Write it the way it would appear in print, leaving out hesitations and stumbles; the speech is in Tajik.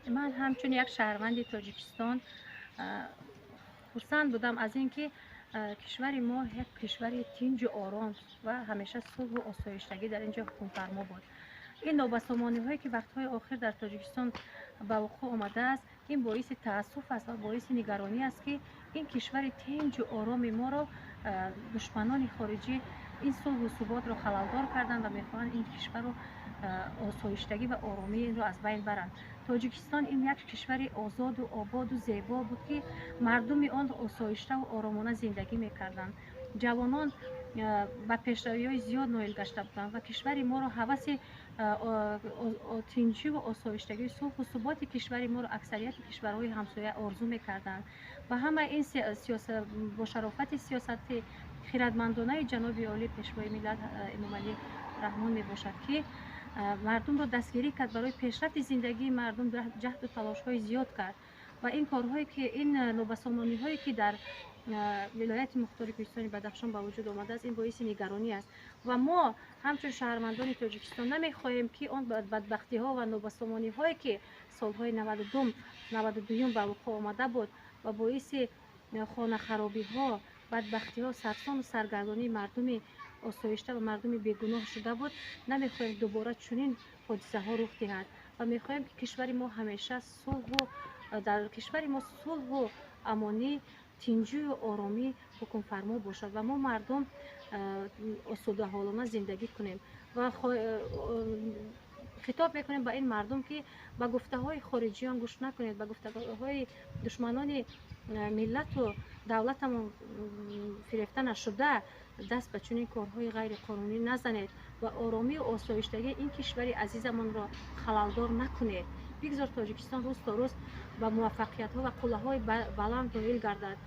Ман ҳамчун як шаҳрванди Тоҷикистон хурсанд будам аз ин ки кишвари мо як кишвари тинҷу ором ва ҳамеша сулҳу осоиштагӣ дар ин ҷо ҳукмфармо буд. Ин нобасомониҳое, ки вақтҳои охир дар Тоҷикистон ба вуқӯъ омадааст, ин боиси таассуф аст ва боиси нигаронӣ аст, ки ин кишвари тинҷу ороми моро душманони хориҷӣ ин сулҳу суботро халалдор карданд ва мехоҳанд ин кишварро, осоиштагӣ ва оромии инро аз байн баранд. Тоҷикистон ин як кишвари озоду ободу зебо буд, ки мардуми он осоиштаву оромона зиндагӣ мекарданд. Ҷавонон ба пешравиҳои зиёд ноил гашта буданд ва кишвари моро ҳаваси тинҷиву осоиштагии сулҳу суботи кишвари моро аксарияти кишварҳои ҳамсоя орзу мекарданд. Ва ҳама ин бо шарофати сиёсати хирадмандонаи ҷаноби олӣ, Пешвои миллат Эмомалӣ Раҳмон мебошад, ки мардумро дастгирӣ кард, барои пешрафти зиндагии мардум ҷаҳду талошҳои зиёд кард. Ва ин корҳое, ки ин нобасомониҳое, ки дар вилояти мухтори Кӯҳистони Бадахшон ба вуҷуд омадааст, ин боиси нигаронӣ аст. Ва мо ҳамчун шаҳрвандони Тоҷикистон намехоҳем, ки он бадбахтиҳо ва нобасомониҳое, ки солҳои 92-юм ба вуқӯъ омада буд ва боиси хонахаробиҳо, бадбахтиҳо, сарсону саргардонии мардуми осоишта ва мардуми бегуноҳ шуда буд, намехоҳем дубора чунин ҳодисаҳо рух диҳад ва мехоҳем, ки кишвари мо ҳамеша сулҳу дар кишвари мо сулҳу амонӣ, тинҷию оромӣ ҳукмфармо бошад ва мо мардум осудаҳолона зиндагӣ кунем. Ва хитоб мекунем ба ин мардум, ки ба гуфтаҳои хориҷиён гӯш накунед, ба гуфтаҳои душманони миллату давлатамон фирефта нашуда, даст ба чунин корҳои ғайриқонунӣ назанед ва оромию осоиштагии ин кишвари азизамонро халалдор накунед. Бигзор Тоҷикистон рӯз то рӯз ба муваффақиятҳо ва қуллаҳои баланд ноил гардад.